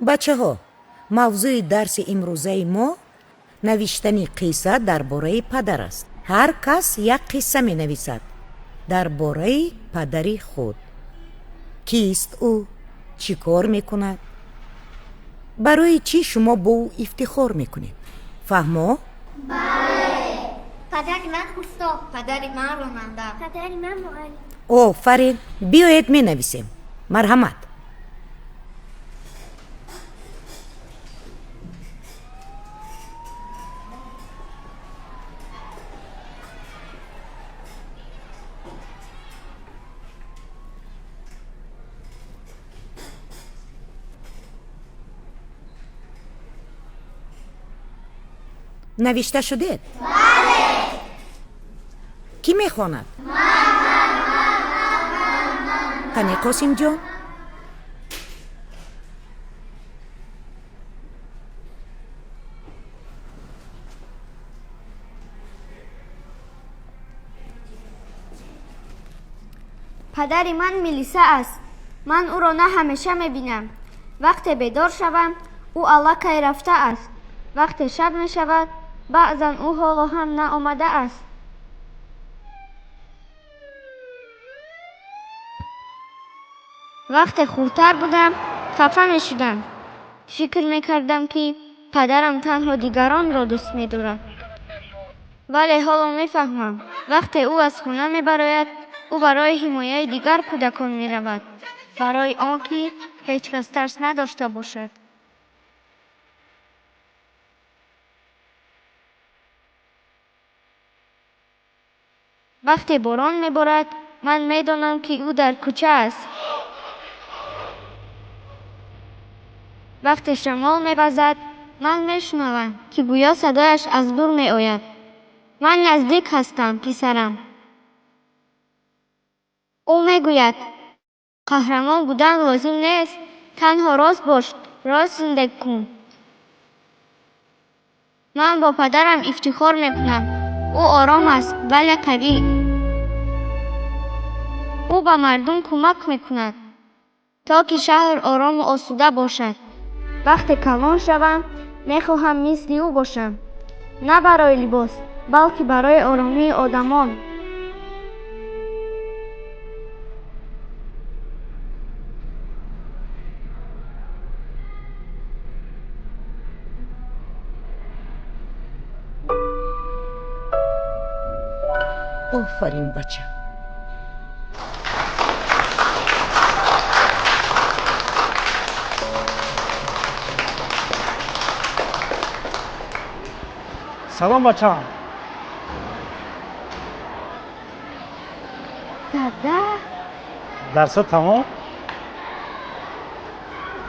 Бачаҳо, мавзӯи дарси имрӯзаи мо навиштани қисса дар бораи падар аст. Ҳар кас як қисса менависад дар бораи падари худ. Кист ӯ? Чӣ кор мекунад? Барои чӣ шумо бо ӯ ифтихор мекунед? Фаҳмо? Падари ман усто, падари ман ронанда. Падари ман муаллим. Офарин, биёед менависем. Марҳамат. Навишта шудед? Бале. Кӣ мехонад? Қани, Қосимҷон. Падари ман милиса аст. Ман ӯро на ҳамеша мебинам. Вақте бедор шавам, ӯ аллакай рафтааст. Вақте шаб мешавад, баъзан ӯ ҳоло ҳам наомадааст. Вақте хурдтар будам, хафа мешудам. Фикр мекардам, ки падарам танҳо дигаронро дӯст медорад. Вале ҳоло мефаҳмам, вақте ӯ аз хона мебарояд, ӯ барои ҳимояи дигар кӯдакон меравад, барои он ки ҳеҷ кас тарс надошта бошад. Вақте борон меборад, ман медонам, ки ӯ дар кӯча аст. Вақте шамол мевазад, ман мешунавам, ки гӯё садояш аз дур меояд. Ман наздик ҳастам, писарам. Ӯ мегӯяд: қаҳрамон будан лозим нест, танҳо рост бош, рост зиндагӣ кун. Ман бо падарам ифтихор мекунам. Ӯ ором аст, вале қавӣ. Ӯ ба мардум кӯмак мекунад, то ки шаҳр орому осуда бошад. Вақте калон шавам, мехоҳам мисли ӯ бошам. На барои либос, балки барои оромии одамон. Офарин, бача. Салом, бачаам. Дада. Дарсо тамом?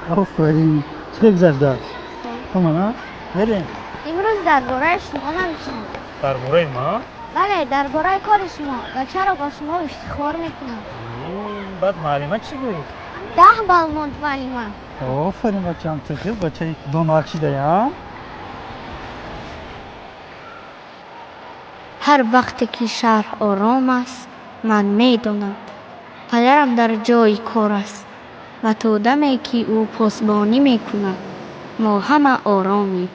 Офарин. Чӣ гузашт дарс? Тамом, а? Мерем. Имрӯз дар бораи шумо навиштам. Дар бораи ман? Бале, дар бораи кори шумо ва чаро ба шумо ифтихор мекунам. Баъд муаллима чӣ гуфт? 10 балл монд муаллима. Офарин, бачаам, ту хел бачаи донак шидаи, а? Ҳар вақте ки шаҳр ором аст, ман медонам, падарам дар ҷои кор аст ва то даме, ки ӯ посбонӣ мекунад, мо ҳама оромем.